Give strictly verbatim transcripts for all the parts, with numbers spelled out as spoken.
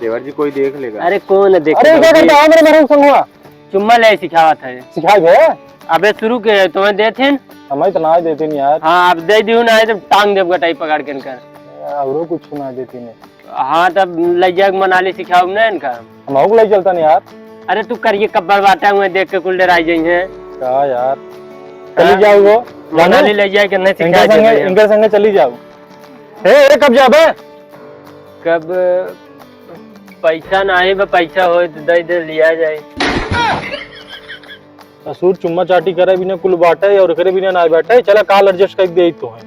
देवर जी, कोई देख लेगा। अरे, कौन देखे अरे, क्या भौजी? करता है मेरे, मेरे संगवा? चुम्मा ले सिखावत है। सिखाई बे? अबे, शुरू के तुम्हें देथिन। हमें तो ना देथिन यार। हाँ, अब दे दियो ना, तो टांग देब गटाई पकड़ के इनकर। यार, औरो कुछ ना देथिन। हाँ, तब ले जाके मनाली सिखाओ ना इनका। हम लोग ले चलता नहीं यार। अरे, तू करिए कब्बर बाटा हुए देख के कुल डराई जाई हैं। का यार? हाँ? चली जाओ वो। मनाली ले जाए के नहीं इनका सिखाए संगे, देबे हम। इनका संगे चली जाओ। ए, ए, कब जाबे? कब? पैसा नाही बा, पैसा होए तो दे दे, लिया जाए। ससुर चुम्मा चाटी करे बिना कुल बाटे और करे बिना ना बैठे। चला, काल adjust कर दे तो है।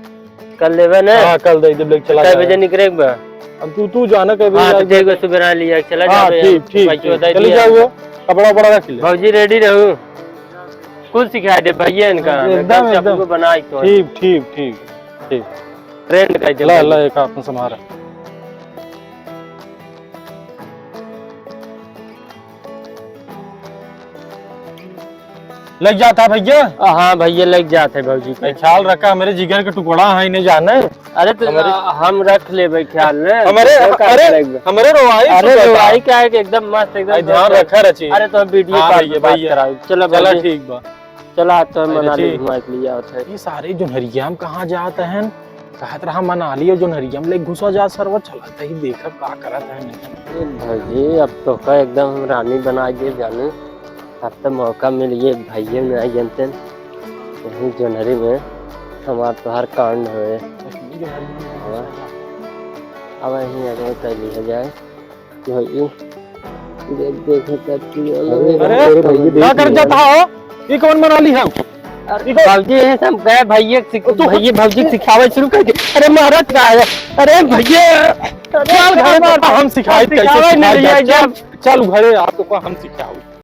कल लेबे ना? हाँ, कल दे दे, चला कै जाए। बजे निकले के बा? अब तू, तू जाना कै बजे हाँ, तो जाए। ठीक बा, सुबह लिया, चला हाँ, जाबे ठीक, हम। ठीक, पैसा ठीक। दे चली दिया। जाओ, कपड़ा उपड़ा रख ले। भौजी ready रहू, कुल सिखाई दे भैया इनका। एकदम, एकदम। बनाई तो। ठीक, ठीक, ठीक, ठीक। Trend का ला, ला, एक हाथ में संभारा। लग जाता है भैया? हाँ भैया, लग जात है भौजी के। ए, ख्याल रखा, मेरे जिगर के टुकड़ा है, इन्हें जाने। अरे तो हमरे हम रख लेबे ख्याल में। हमरे, तो का अरे, करेबे? हमरे रोवाई अरे सुनता। रोवाई क्या है कि एकदम मस्त, एकदम अरे ध्यान जोरदार। रखा रची। अरे तो video हाँ call भैया, पे बात भैया। कराओ। चलो चला भौजी। ठीक बा। चला, तो अच्छा, मनाली ठीक। घुमाए के लिए आवत है। ये सारे जोनहरिया में कहाँ जात हैं? कहत रहा मनाली और जोनहरिया में ले घुसा जा सरवा, चला तही देखब का करत है नहीं। ए भौजी, अब तो का एकदम हम रानी बना दिए जाने। अब तो मौका मिल गए, भैया में आई जनते। यही जोनहरी में हमार तोहार कांड होए। अब यहीं अगवा कर लिया जाए। भाई, देख, देख, धरती वाला। अरे, अरे, अरे, भैया, का कर देख जाता हो? ये कौन मनाली है? अरे, ये कौन? बाबूजी, ये सब गए भैया के सिख-, तू भैया, भौजी के सिखावे शुरू कर दे। अरे, महाराज का है? अरे, भैया, अरे, चल, घर में मार। हम सिखाई, कैसे सिखावे सिखाई नहीं जाए, भैया, चल, चल, घरे आ, तो का हम सिखावे।